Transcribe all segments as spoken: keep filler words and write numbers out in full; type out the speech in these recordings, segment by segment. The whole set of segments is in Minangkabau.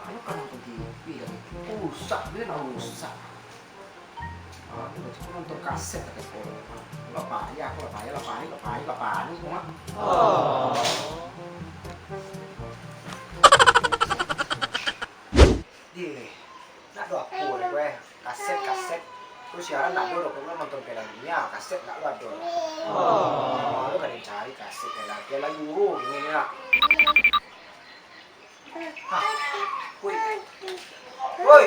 Ayo kan nonton T V dah. Rusak, dia nak rusak. Ah, dia baca nonton kaset dah, kata orang. Lah payah, lah payah, lah payah, lah payah, lah payah, kau mah. Oh. Dih, nak do apo ni, weh? Kaset, kaset. Tu siaran nak do, kau nonton Piala Dunia, kaset nak lo ado. Oh. Malu kan cari kaset Piala, Piala Euro gini ni nak. Hah. Woi. Woi.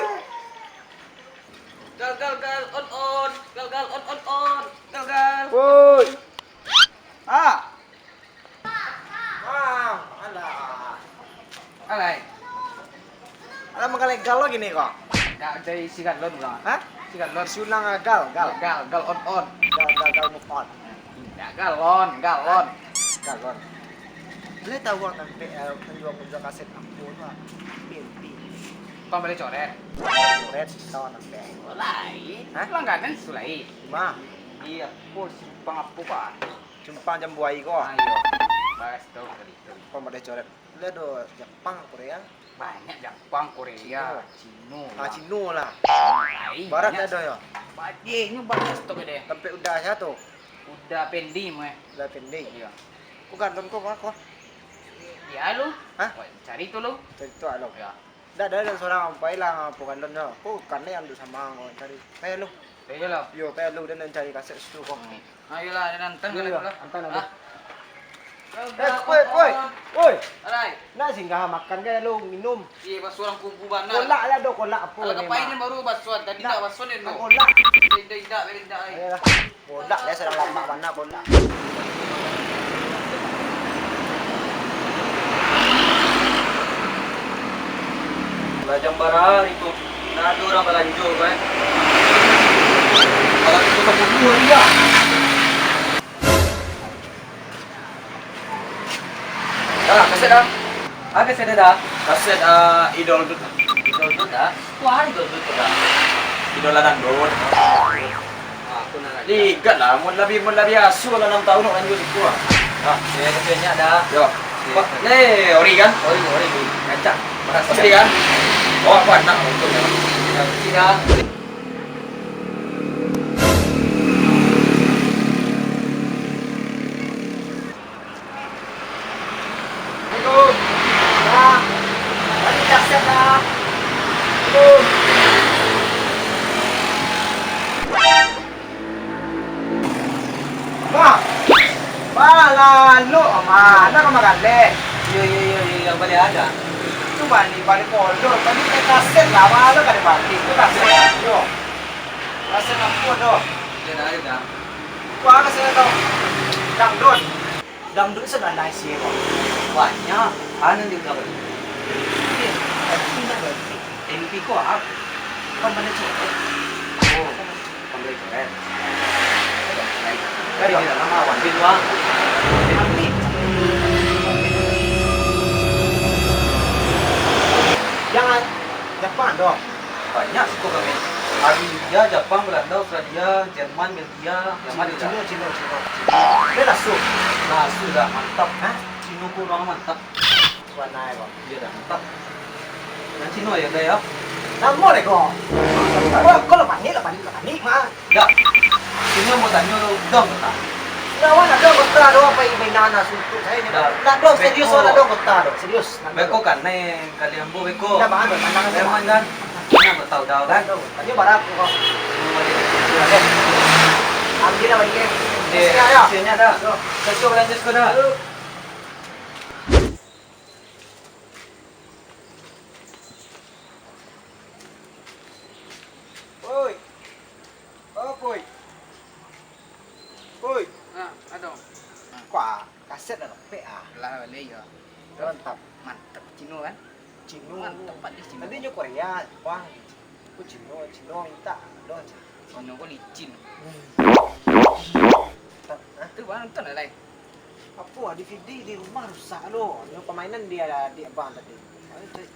Gal, gal, gal, on, on. Gal, gal, on, on, on. Gal, gal. Woi. Ah. Ah, alah. Alai. Alah, manggalai gal lo gini kok. Dak jadi si galon pulang. Hah? Si galon. Si ulang, ah, gal, gal. Gal, gal, on, on. Gal, gal, gal, move on. Indak, galon, galon. Galon. Boleh tahu ang tampek, eh, penjual-penjual kaset apo tu, ah? P N P. Kau boleh coret? Coret, tahu ang tampek. Boleh. Hah? Langganan sulai. Di ma? Di apo, simpang apo, Pak? Simpang Jambuai ko. Ah, iyo. Bahas tu kali tu. Kau boleh coret. Boleh do Japang, Korea. Banyak Japang, Korea, Cino. Cino lah. Ah, Cino lah. Ai, barat banyak. Ado yo? Badihnyo barat tu gede. Tampek udah sia tu? Udah pending meh. Udah pending. Iyo. Ku galon ko, ko. Iyo lu. Hah? Wah, cari tu lu. Cari tu lo. Iyo. Dak ado, dak surang, pai lah, apo galon nyo. Ko kanai andu samo ko cari. Pai lu. Pai lah. Iyo, pai lu, den cari kaset situ ko. Hmm. Ayolah, den antan. Iyo, ka iyo. Lah. Antan aja. Ah. Eh, woi, woi, woi. Alai. Nak singgah makan ka lu minum? Iyo, baso urang kubu bana. Kolak lah do, kolak apo ni, Mak? Alah, kapai ni baru baso, tadi nak baso ni, no. Kolak. Indak, indak, indak, ai. Ayolah. Kolak lah, sadang lamak bana kolak. Lah jam bara hari tu, ndak ado urang balanjo, kan? Kalau itu sabuku hari, ya. Dah, kaset dah. Ah, kaset dah. Kaset, ah, Idol tu. Idol tu dah. Wah, Idol tu dah. Idola dangdut. Ah, aku nak. Ligat lah, mun labiah, mun labiah asu lah, anam tahun nak lanjut siku ah. Ah, saya kasetnya dah. Yo. Pak, le, ori kan? Ori, ori, ori. Rancak. Pasti kan? Oh, apa nak untuk ya? Tidak. Assalamualaikum. Bang, balik kaset lah. Assalamualaikum. Bang, bang, lalu, mana ka magaleh? Iyo, iyo, iyo, iyo, iyo, balik aja. Tu balik, balik kolor, tadi naik kaset lah, malu kada balik, tu kaset, yo. Kaset apa tu? Iyo, dah, dah. Wah, kaset tu. Dangdut. Dangdut sagaleh isi ko. Banyak, anu di belakang. Tapi, tapi nak berhenti. M P ko apo? Kan pandai coret. Oh, pandai coret. Dari dalam awan di luar. Ambil. Jangan, jangan pandang. Banyak suku kami. Amerika, Jepang, Belanda, Australia, Jerman, Belgia, Jerman Cino, juga. Cino, Cino, Cino. Dia langsung. Langsung dah mantap. Hah? Cino kurang mantap. Warna ya, Bang? Iya dah, mantap. Yang Cino ya, dah ya. Nama deh kok? Kok, kok lo panik, lo panik, lo panik, mah. Dak. Cino mau tanya lo, dong kota. Lawan ada kota do, apa yang mainan lah, suntuk saya ni. Dah. Nak dong, serius, beko. Ada dong kota do, serius. Beko kan, neng. Kali ambo beko. Indak baa, tanang aja. Preman kan? Indak, ambo tahu dah kan? Tahu. Tadi bara ko. Ambil lah balik. Eh, hasilnya dah. Yo. Kacau belanja sekolah. Yo. Oi. Apa, Oi? Oi. Ha, ado. Kuah, kaset dah dapek ah. Lah, boleh yo. Mantap. Mantap Cino kan? Cino. Mantap, Pak, di Cino. Tadi nyo Korea, Jepang. Ko Cino, Cino minta. Ado Cino. Cino ko licin. Hmm. Tak, ah. Tu bang, nonton lah, Lai. Apo, D V D di rumah rusak lo. Nyo pamainan di, di abang tadi.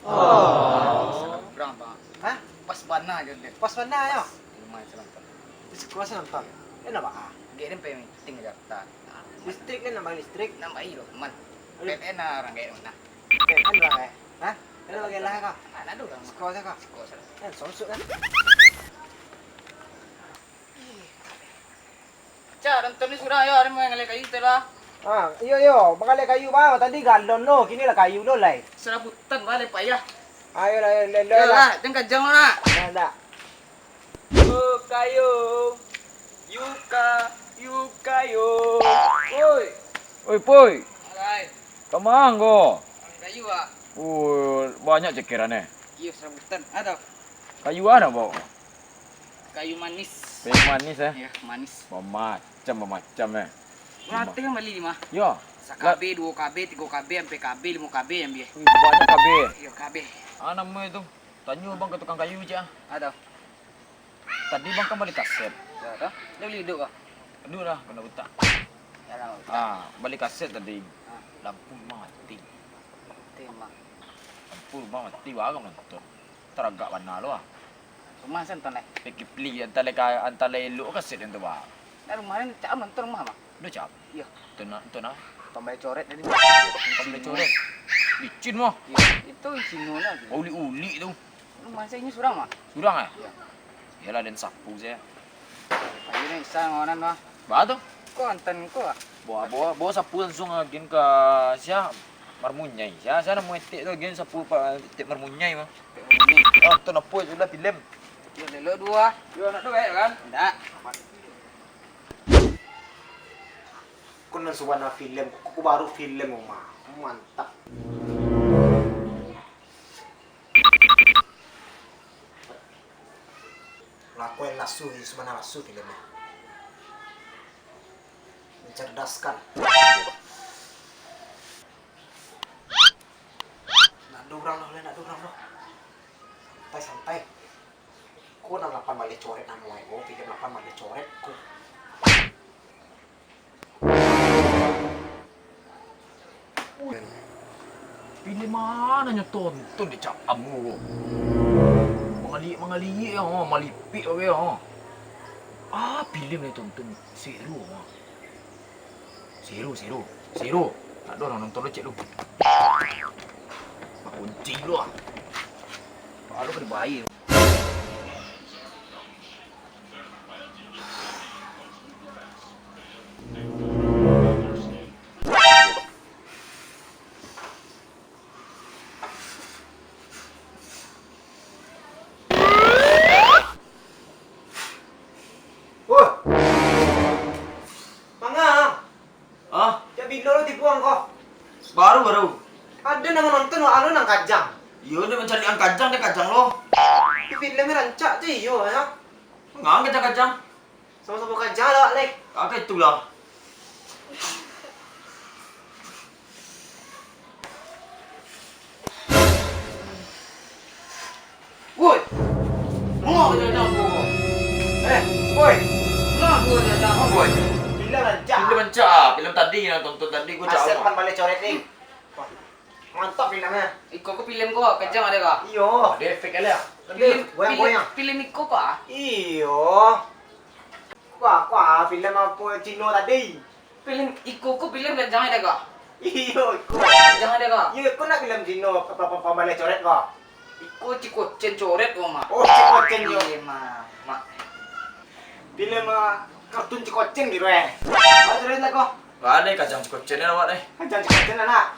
Oh. Salah urang, Bang. Hah? Pas bana jo deh. Pas bana yo? Di rumah salonton. Di sikulah salonton. Yo, ndak baa. Gek den pai meeting Jakarta. Listrik kan nambah listrik? Nambah iyo, aman. Aduh. P L N lah urang gek mana? P L N lah, eh. Hah? Kalau bagai lah kah? Anak tu kan. Siko saja kah? Siko saja. Eh, sonsuk kan? Cak, nonton ni surang yo, ado manggaleh kayu tu lah. Ah, iyo, iyo, manggaleh kayu bah, tadi galon lo, kini lah kayu lo lai. Serabutan bah, lai payah. Ayo lah, ayo, ayo, ayo, ayo lah. Lah, jangan kajang lo nak. Ndak, ndak. Yo kayo, yuka, yukayo. Oi. Oi, Poi. Alai. Kamang ko? Kayu ah. Oh, banyak cekeran eh. Iyo, serabutan. Ado. Kayu ado, Bo? Kayu manis. Kayu manis eh. Iyo, manis. Bamacam, bamacam eh. Mati kan bali lima. Yo. Sakabe, duo kabe, tigo kabe, ampek kabe, limo kabe yang biar. Wih, banyak kabe. Iyo, kabe. Ah, namo itu. Tanyo bang ka tukang kayu cek ah. Ado. Tadi bang kan bali kaset. Yo, dah. Dah bali duo kah? Duo lah, kena butak. Yo lah, butak. Ah, bali kaset tadi. Ah. Lampu rumah mati. Mati rumah. Lampu rumah mati, barang nonton. Taragak bana lo ah. Rumah sen nonton lai. Piki pili, antah lai ka, antah lai elok kaset tu bah. Nah, rumah ni cak nonton rumah, Bang. Dah cap? Iyo. Tu nak, tu nak. Pambaleh coret tadi. Pambaleh coret. Licin mah. Iyo, itu Cino lah. Oh, ulik-ulik tu. Lu masa ini surang mah? Surang eh? Iyo. Yalah, den sapu saja. Ayo ni, Isa ngawanan mah. Ba tu? Ko antan ko ah. Bawa, bawa, bawa sapu langsung agen ka sia Marmunyai. Sia, sia namo etek tu agen sapu pa etek Marmunyai mah. Etek Marmunyai. Oh, tu napo itu lah filem. Yo, lelo duo ah. Yo, nak duo kan? Ndak. Ko nan sabana filem, ko, ko baru filem, Uma. Mantap. Lakon lasu, sabana lasu filemnyo. Mencerdaskan. Ndak ado urang doh, ndak ado urang doh. Santai, santai. Ko nan lapan baleh coret namo e ko, film lapan baleh coret ko. Film ma nan nyo tonton dek Cak Amu ko? Mangaliak-mangaliak ha, malipik bagai ha. Ah, film nan tonton seru ha. Seru, seru, seru. Tak ado urang nonton lo cek lu. Bakunci lu ah. Baru ka dibayar. Woi! Manga! Ah? Jak bilo lo tibo ang ko? Baru, baru. Ado nan manonton, anu nan kajang. Iyo, dia mancari ang kajang, dia kajang lo. Di filem rancak tu iyo, ya. Ngan kajang-kajang. Samo-samo kajang lah, Lek. Agak itulah. Woi! Ngapa kau jalan-jalan kau? Eh, woi! Ngapa kau jalan-jalan kau, woi? Filem rancak. Filem rancak. Filem tadi yang tonton tadi, gua cak Asep awak. Pan baleh coret ni. Wah, mantap filmnya. Iko ko filem ko, kajang ado ko? Iyo. Ado efek kali ya? Filem, goyang-goyang. Filem, filem iko ko ah? Iyo. Ko ah, ko ah, filem apo Cino tadi? Filem iko ko filem kajang ado ko? Iyo, iko. Kajang ado ko? Iyo, iko nak filem Cino, apa, apa, apa baleh coret ko? Iko Cikocen coret ko, Mak. Oh, Cikocen yo. Iyo, Mak. Mak. Filem, ah, kartun Cikocen gitu eh. Apa coret lah ko? Lah, deh, kajang Cikocen awak deh. Kajang Cikocen anak.